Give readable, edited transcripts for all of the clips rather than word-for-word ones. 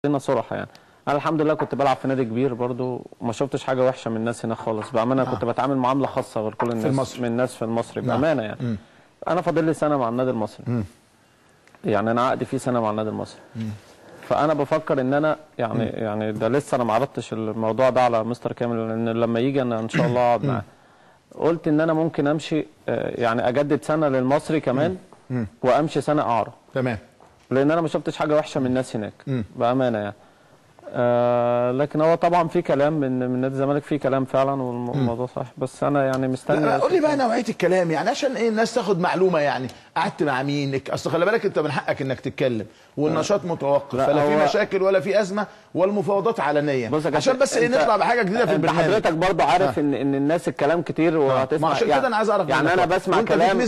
خلينا صراحة يعني. انا الحمد لله كنت بلعب في نادي كبير برضو، وما شفتش حاجة وحشة من الناس هناك خالص بامانه. كنت بتعامل معاملة خاصة غير كل الناس في المصري. من الناس في المصري بامانه يعني. انا فاضل لي سنة مع النادي المصري. يعني انا عقدي فيه سنة مع النادي المصري. فانا بفكر ان انا يعني يعني ده لسه انا ما عرضتش الموضوع ده على مستر كامل، لان لما يجي انا ان شاء الله اقعد معاه. قلت ان انا ممكن امشي يعني اجدد سنة للمصري كمان وامشي سنة اعاره. تمام. لان انا ما شفتش حاجة وحشة من الناس هناك بامانه يعني. لكن هو طبعا في كلام من نادي الزمالك، في كلام فعلا والموضوع صح، بس انا يعني مستني. قول لي بقى نوعية الكلام يعني عشان ايه الناس تاخد معلومة يعني. قعدت مع مين؟ اصل خلي بالك انت من حقك انك تتكلم، والنشاط متوقف، فلا في مشاكل ولا في ازمة، والمفاوضات علنية، عشان بس ايه نطلع بحاجة جديدة في البرنامج. حضرتك برضه عارف ان الناس الكلام كتير وهتسمع، عشان كده انا عايز اعرف يعني. انا بسمع كلام،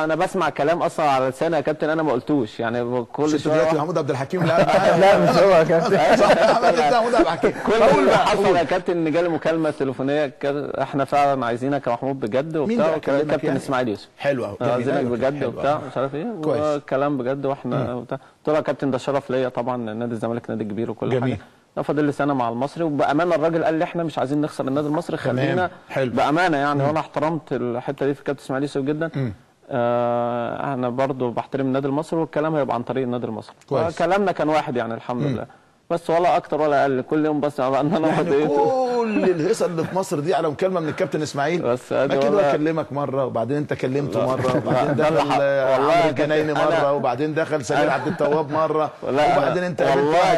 انا بسمع كلام اصلا على لساني يا كابتن انا ما قلتوش يعني. كل شوية محمود عبد الحكيم. لا لا مش هو يا كابتن. صح محمود عبد الحكيم. كل اللي حصل يا كابتن ان جالي مكالمة تليفونيه، احنا فعلا عايزينك يا محمود بجد وبتاع. كابتن يعني؟ اسماعيل يوسف. حلو قوي، عايزينك بجد وبتاع مش عارف ايه وكلام بجد واحنا وبتاع. قلت له يا كابتن ده شرف ليا طبعا، نادي الزمالك نادي كبير وكل جميل. حاجة. انا فاضل لي سنة مع المصري، وبامانه الراجل قال لي احنا مش عايزين نخسر النادي المصري، خلينا بامانه يعني. وانا احترمت الحتة دي في كابتن اسماعيل يوسف جدا. انا برضو بحترم النادي المصري، والكلام هيبقى عن طريق النادي المصري. كويس. كلامنا كان واحد يعني الحمد لله، بس ولا اكتر ولا اقل. كل يوم بس على ان انا يعني كل الهيصه اللي في مصر دي على مكالمة من الكابتن اسماعيل، بس ما كده اكلمك مرة، وبعدين انت كلمته مرة، وبعدين دخل عمرو الجنايني مرة، وبعدين دخل سمير عبد التواب مرة، وبعدين انت قابلت واحد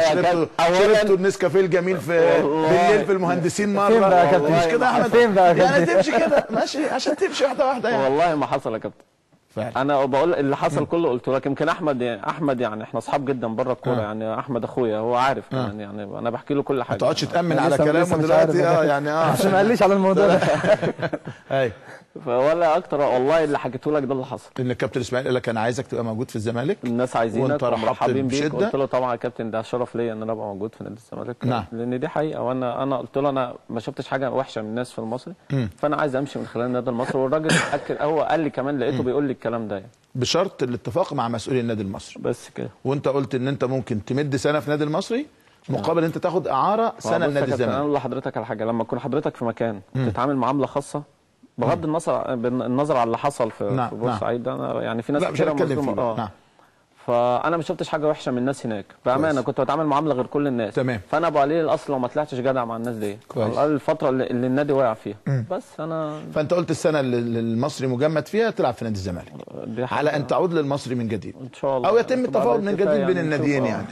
شربته النسكافيه الجميل في بالليل في المهندسين مرة. مش كده يا احمد؟ يعني تمشي كده ماشي عشان تمشي واحدة واحدة يعني. والله ما حصل يا كابتن. فعلا. انا بقول اللي حصل كله قلته لك. يمكن احمد يعني، احمد يعني احنا اصحاب جدا بره الكورة يعني، احمد اخويا هو عارف كمان يعني، انا بحكي له كل حاجة. ما تقعدش تامن على كلامه دلوقتي يعني عشان ما قاليش على الموضوع ده. ايوه. فولا اكتر والله اللي حكيته لك ده اللي حصل. ان الكابتن اسماعيل قال لك انا عايزك تبقى موجود في الزمالك، الناس عايزينك ومرحبين بيك. قلت له طبعا يا كابتن ده شرف ليا ان انا ابقى موجود في نادي الزمالك. نعم. لان دي حقيقة، وانا قلت له انا ما شفتش حاجة وحشة من الناس في المصري، فانا عايز امشي من خلال النادي المصري. والراجل اتاكد، هو قال لي كمان، لقيته بيقول لي الكلام ده يعني. بشرط الاتفاق مع مسؤولي النادي المصري بس كده. وانت قلت ان انت ممكن تمد سنة في النادي المصري مقابل انت تاخد اعاره سنة لنادي الزمالك. انا اقول لحضرتك على حاجة، لما تكون حضرتك في مكان تتعامل معاملة خاصة بغض النظر على اللي حصل في بورسعيد ده، انا يعني في ناس كتير مظلومة. نعم. فانا ما شفتش حاجة وحشة من الناس هناك بامانه، كنت بتعامل معاملة غير كل الناس. تمام. فانا ابو علي الاصل لو ما طلعتش جدع مع الناس دي على الفترة اللي النادي واقع فيها. بس انا فانت قلت السنة اللي المصري مجمد فيها تلعب في نادي الزمالك، على ان تعود للمصري من جديد ان شاء الله، او يتم التفاوض من جديد بين الناديين يعني.